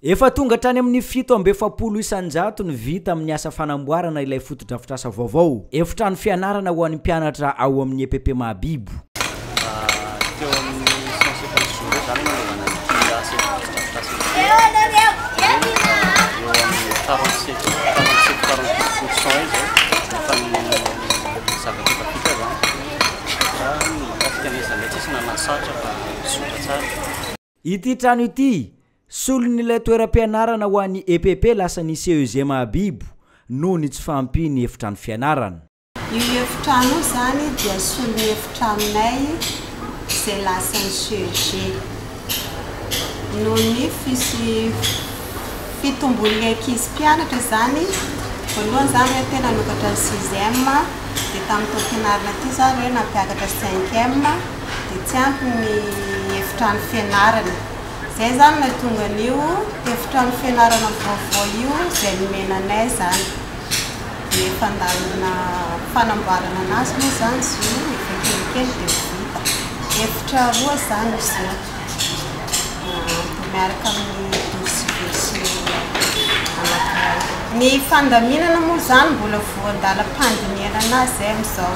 Efa tonga hatrany amin'ny 47 isan-jato ny vita amin'ny asa fanamboarana ilay fotodrafitrasa vaovao, efitrano fianarana ho an'ny mpianatra ao amin'ny EPP Mahabibo. Teo amin'ny 150 jours eo izany no nanaovana ity asa fotodrafitrasa ity. Eo amin'ny 47, 47, 48 pour cent eo izay efa ny zavatra efa vita izany. Fa ny mikasika an'ilay izy indray tsisy nanasarotra fa mizotra tsara. Ity trano ity, solon'ilay toeram-pianarana ho an'ny EPP lasan'ny CEG Mahabibo noho ny tsy fahampian'ny efitrano fianarana. Io efitrano io izany dia solon'ny efitranonay izay lasan'ny CEG. Noho ny fisi fitombon'ny ankizy mpianatra izany, voalohany izany hoe tena nanokatra ny sixième, dia tamin'ny taom-pianarana ity izany hoe nampiakatra cinquième, dia tsy ampy ny efitrano fianarana. Izay izany no nahatonga an'io efitrano fianarana vaovao io izay nomena anay izany. Dia efa andalana fanamboarana anazy moa izany izy io, efa kelikely dia ho vita. Efitra roa izany izy io, dia miaraka amin'ny douche sy WC anankiray. Ny fandaminana moa izany mbola voan-dalam-pandinihana anazy izay amin'izao.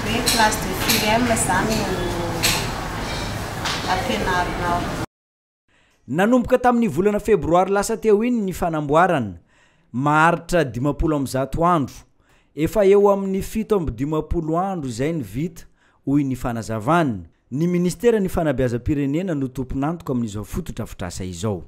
Hoe classe de 6ème izany no ampianarina ao. Nanomboka tamin'ny volana febroary lasa teo iny ny fanamboarana, maharitra 150 andro. Efa eo amin'ny 57 andro izay ny vita, hoy ny fanazavana. Ny minisiteran'ny Fanabeazam-pirenena no tompon'antoka amin'izao fotodrafitrasa izao.